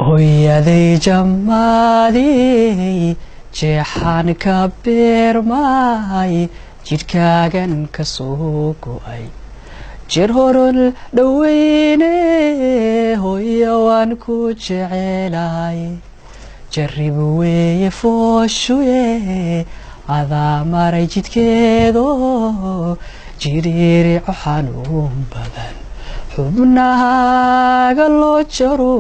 Hooyaday jamaadey, jeexaan ka beermay, jidhkaagan ka soo go'ay jeer horon dhoweyne, hooya waan ku jecelahay. Jarrib weeye fooshuye, adaa maray jidkeedo, jiriirico xanuun badan xubnahaaga loo jaro,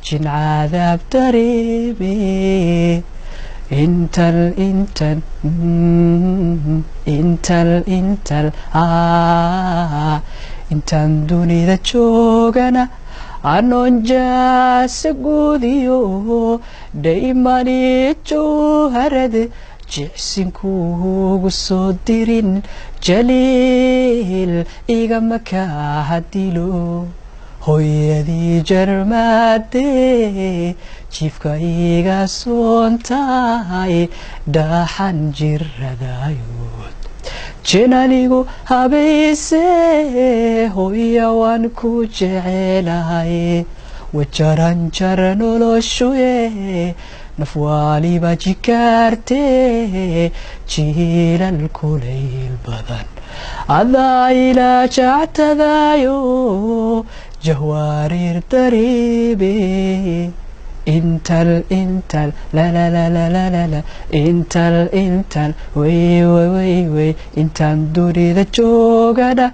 jin cadaab dareeme. Intal intal intal intal intaan dunida joogana, anoon jaasa guudiyo dhaymani jawharad jicsinkuugu soo dirin, jaliil igama kahadilo. Hooyadii jarmaadee, jiifka iga soontahay, dhaxan jiradayood jinanigu habayse, hooya waan ku jecelahay. Wajaranjar noloshuye, naf waaliba jikaarte, jiilal kulayl badan adaa ilaa jactadayo, jahwaariir dareebe. Intal intal lalalalalala intal intal wey wey wey wey intaan dunida joogana,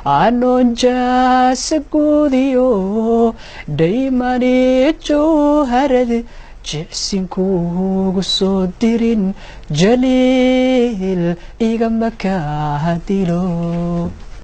anoon jaasa guudiyo dhaymani jawharad jicsinkuugu soo dirin, jaliil igama kahadilo.